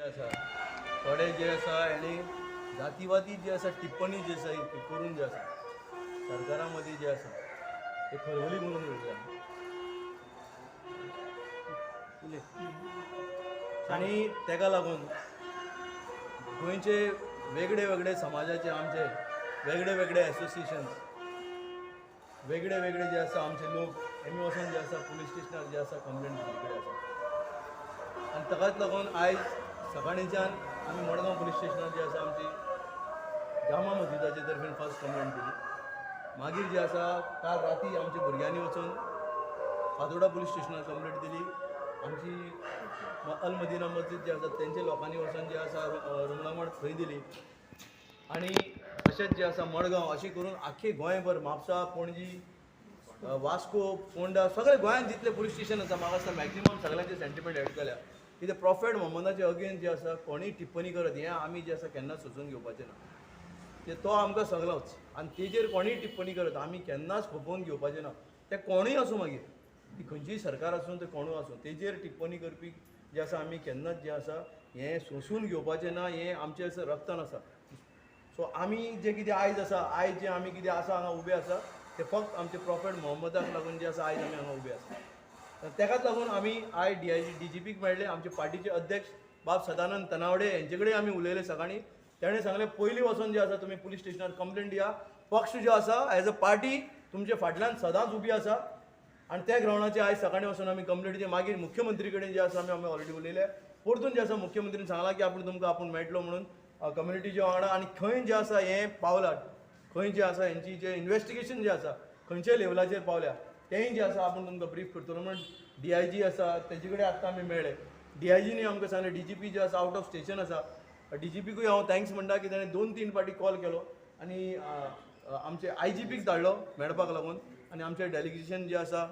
आसा थोडे जे आसा हेणी जातीवादी जे आसा टिप्पणी जी आसा ही करून जे आसा सरकारा मदीं जे आसा ते खलबली करून उडयल्या. आनी तेका लागून गोंयचे वेगळे वेगळे समाजाचे आमचे वेगळे वेगळे एसोसिएशन्स, वेगळे वेगळे जे आसा आमचे लोक हेमी वचोन जे आसा पुलीस स्टेशनार जे आसा कंप्लेन दिल्ली कडेन आसा. आनी ताकाच लागून आयज सकाळींच्यान आमी मडगांव पुलीस स्टेशनार जे आसा आमची जामा मस्जिदाचे तर्फेन फर्स्ट कंप्लेन दिली. मागीर जे आसा काल राती आमच्या भुरग्यांनी वचून फातोर्डा पुलीस स्टेशनार कंप्लेंट दिली. आमची अल मदिना मस्जिद जे आसा तेंचे लोकांनी वचून जे आसा रुमडामळ थंय दिली. आनी तशेंच जे आसा मडगांव अशें करून आख्खे गोंयभर म्हापसा, पणजी, वास्को, फोंडा सगळे गोंयांत जितले पुलीस स्टेशन आसा म्हाका दिसता मॅक्झिमम सगळ्यांचे सेंटिमेंट एड केल्या. कित्याक प्रॉफेट मोहम्मदाचे अगेन्स्ट जे आसा कोणीय टिप्पणी करत हें आमी जें आसा केन्नाच सोंसून घेवपाचें ना. ते तो आमकां सगळोच आनी तेजेर कोणीय टिप्पणी करत आमी केन्नाच खोपोवन घेवपाचें ना. ते कोणूय आसूं, मागीर ती खंयचीय सरकार आसूं, ते कोणूय आसूं, तेजेर टिप्पणी करपी जे आसा आमी केन्नाच जे आसा हें सोंसून घेवपाचें ना. हें आमचें आसा रक्तान आसा. सो आमी जे कितें आयज आसा, आयज जे आमी कितें आसा हांगा उबे आसा ते फक्त आमचे प्रॉफेट मोहम्मदाक लागून जे आसा आयज आमी हांगा उबे आसा. तेकाच लागून आमी आयज डीआयजी डीजीपीक मेळ्ळे. आमचे पार्टीचे अध्यक्ष बाब सदानंद तनावडे हेंचे कडेन आमी उलयले सकाळीं. तेणें सांगलें पयलीं वचोन जे आसा तुमी पुलीस स्टेशनार कंप्लेन दिया. पक्ष जो आसा एज अ पार्टी तुमचे फाटल्यान सदांच उबी आसा. आनी त्या ग्रावंडाचेर आयज सकाळीं वचून आमी कंप्लेन दिली. मागीर मुख्यमंत्री कडेन जे आसा आमी ऑलरेडी उलयले. परतून जे आसा मुख्यमंत्रीन सांगलां की आपूण तुमकां आपूण मेळटलो म्हणून कम्युनिटीच्या वांगडा. आनी खंय जे आसा हें पावलां, खंय जे आसा हेंची जे इन्वेस्टिगेशन जे आसा खंयच्या लेवलाचेर पावल्या तेंय जें आसा आपूण तुमकां ब्रीफ करतलो म्हणून डीआयजी आसा तेजे कडेन आत्तां आमी मेळ्ळे. डीआयजीनी आमकां सांगलें डीजीपी जे आसा आवट ऑफ स्टेशन आसा. डीजीपीकूय हांव thanks म्हणटा की ताणें 2-3 फावटी कॉल केलो आनी आमचे आयजीपीक धाडलो मेळपाक लागून. आनी आमचें डेलिगेशन जे आसा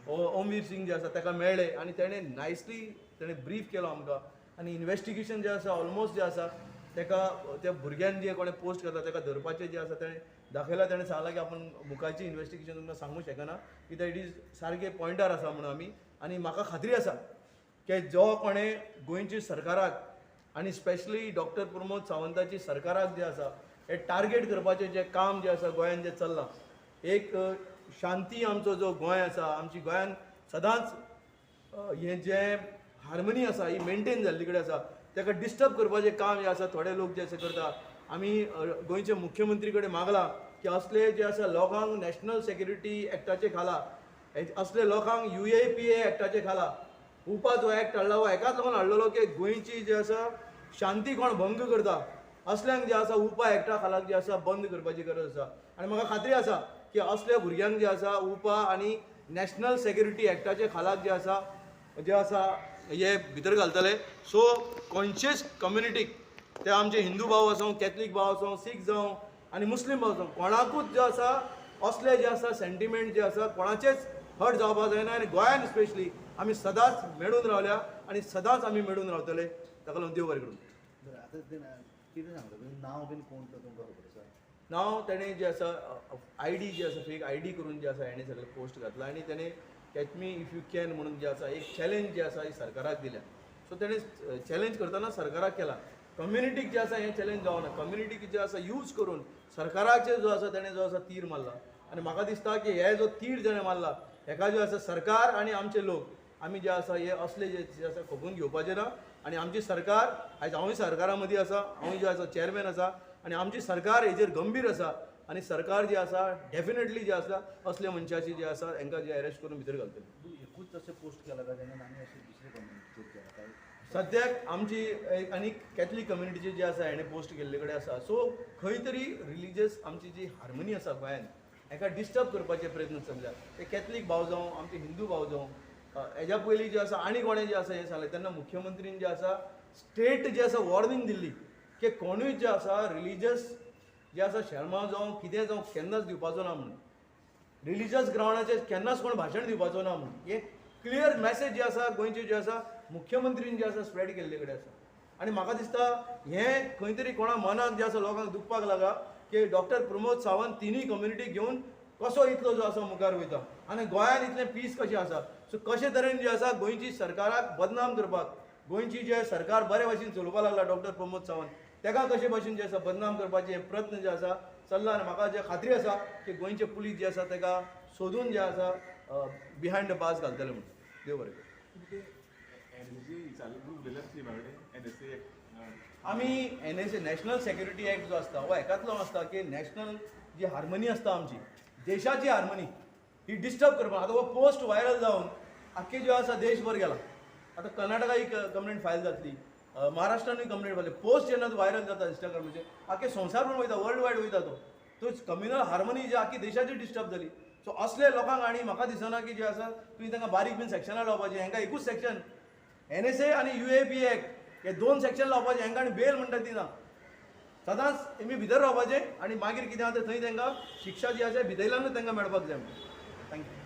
ओमवीर सिंग जे आसा ताका मेळ्ळे आनी तेणें नायसली तेणें ब्रीफ केलो आमकां. आनी इन्वेस्टिगेशन जें आसा ऑलमोस्ट जें आसा ताका त्या भुरग्यान जे कोणें पोस्ट करता ताका धरपाचें जें आसा तेणें दाखयलां. तेणें सांगलां की आपूण मुखारची इन्वेस्टिगेशन तुमकां सांगूंक शकना कित्याक it is सारकें पॉयंटार आसा म्हणून आमी. आनी म्हाका खात्री आसा की जो कोणें गोंयच्या सरकाराक आनी स्पेशली डॉक्टर प्रमोद सावंताची सरकाराक जें आसा हें टार्गेट करपाचें जें काम जें आसा गोंयान जें चल्लां, एक शांती आमचो जो गोंय आसा, आमची गोंयान सदांच हें जें हार्मनी आसा ही मेनटेन जाल्ली कडेन आसा, ताका डिस्टर्ब करपाचें काम जें आसा थोडे लोक जे आसा करता. आमी गोंयचे मुख्यमंत्री कडेन मागलां की असले जे आसा लोकांक नॅशनल सेक्युरिटी एक्टाचे खाला, असले लोकांक UAPA एक्टाचे खाला उपा जो एक्ट हाडला हो एकाच लागून हाडलेलो की गोंयची जे आसा शांती कोण भंग करता असल्यांक जे आसा उपा एक्टा खाला जे आसा बंद करपाची गरज आसा. आनी म्हाका खात्री आसा की असल्या भुरग्यांक जे आसा उपा आनी नॅशनल सेक्युरिटी एक्टाचे खालाक जे आसा हे भितर घालतले. सो खंयचेच कम्युनिटीक, ते आमचे हिंदू भाव आसूं, कॅथलीक भाव आसूं, सीख जावं आनी मुस्लीम भाव आसूं, कोणाकूच जे आसा असले जे आसा सेंटिमेंट जे आसा कोणाचेच हर्ट जावपाक जायना. आनी गोंयान स्पेशली आमी सदांच मेळून रावल्या आनी सदांच आमी मेळून रावतले. ताका लागून देव बरें करूं. बरें, आतां तें कितें सांगता तुमी, नांव बीन कोण तें तुमकां खबर आसा? नांव तेणें जें आसा आयडी जे आसा फेक आयडी करून जे आसा हेणें सगळें पोस्ट घातला आनी तेणें catch me if you can म्हणून जे आसा एक चॅलेंज जे आसा ही सरकाराक दिल्या. सो तेणें चॅलेंज करतना सरकाराक केला, कम्युनिटीक जे आसा हें चॅलेंज जावना. कम्युनिटीक जे आसा यूज करून सरकाराचेर जो आसा तेणें जो आसा तीर मारला. आनी म्हाका दिसता की हे जो तीर जेणें मारला हेका जो आसा सरकार आनी आमचे लोक आमी जे आसा हे असले जे आसा खपून घेवपाचे ना. आनी आमची सरकार आयज हांवूय सरकारा मदीं आसा, हांवूय जे आसा चेअरमॅन आसा आनी आमची सरकार हेजेर गंभीर आसा. आनी सरकार जे आसा डेफिनेटली जे आसा असले मनशाची जे आसा हेंकां जे अरेस्ट करून भितर घालतली. एकूच अशें पोस्ट केला काय तेणें आनी अशें दुसरे कम्युनिटीचेर केला काय? सद्याक आमची एक आनी कॅथलीक कम्युनिटीची जे आसा हेणें पोस्ट केल्ले कडेन आसा. सो खंय तरी रिलिजियस आमची जी हार्मनी आसा गोंयान हेका डिस्टर्ब करपाचे प्रयत्न चल्ल्या. ते कॅथलीक भाव जावं, आमचे हिंदू भाव जावं, हेज्या पयलीं जे आसा आनी कोणें जें आसा हें सांगलें तेन्ना मुख्यमंत्रीन जे आसा स्टेट जे आसा वॉर्निंग दिल्ली की कोणूय जे आसा रिलिजियस जे आसा शेर्मांव जावं कितें जावं केन्नाच दिवपाचो ना म्हणून, रिलिजियस ग्रावंडाचेर केन्नाच कोण भाशण दिवपाचो ना म्हणून हे क्लियर मॅसेज जे आसा गोंयचे जे आसा मुख्यमंत्रीन जे आसा स्प्रेड केल्ले कडेन आसा. आनी म्हाका दिसता हें खंय तरी कोणा मनाक जे आसा लोकांक दुखपाक लागला की डॉक्टर प्रमोद सावंत तिनूय कम्युनिटी घेवन कसो इतलो जो आसा मुखार वयता आनी गोंयान इतलें पीस कशें आसा. सो कशे तरेन जे आसा गोंयची सरकाराक बदनाम करपाक, गोंयची जे सरकार बरे भाशेन चलोवपाक लागला डॉक्टर प्रमोद सावंत, तेका कशे भाशेन जे आसा बदनाम करपाचे हे प्रयत्न जे आसा चल्ला. आनी म्हाका जे खात्री आसा की गोंयचे पुलीस जे आसा तेका सोदून जे आसा बिहायंड the bars घालतले म्हणून. देव बरें करूं. आमी NSA national security act जो आसता हो हेकातलो आसता की नॅशनल जी हार्मनी आसता आमची देशाची हार्मनी ही डिस्टर्ब करपाक. आतां हो पोस्ट व्हायरल जावन आख्खे जो आसा देशभर गेला. आतां कर्नाटका ही कंप्लेंट फायल जातली, महाराष्ट्रानूय कंप्लेंट फायल. पोस्ट जेन्ना व्हायरल जाता इंस्टाग्रामाचेर आख्खे संवसारभर वयता, वर्ल्ड वायड वयता. तो तो कम्युनल हार्मनी जी आख्खी देशाची डिस्टर्ब जाली. सो असले लोकांक आनी म्हाका दिसना की जे आसा तुमी तांकां बारीक बीन सेक्शनां लावपाची. हांकां एकूच सेक्शन NSA आनी UAP act हे 2 सेक्शन लावपाचे. हांकां आनी बेल म्हणटा ती ना, सदांच तेमी भितर रावपाचें आनी मागीर कितें आसा थंय तांकां शिक्षा जी आसा भितरल्यानूच तांकां मेळपाक जाय. Thank you.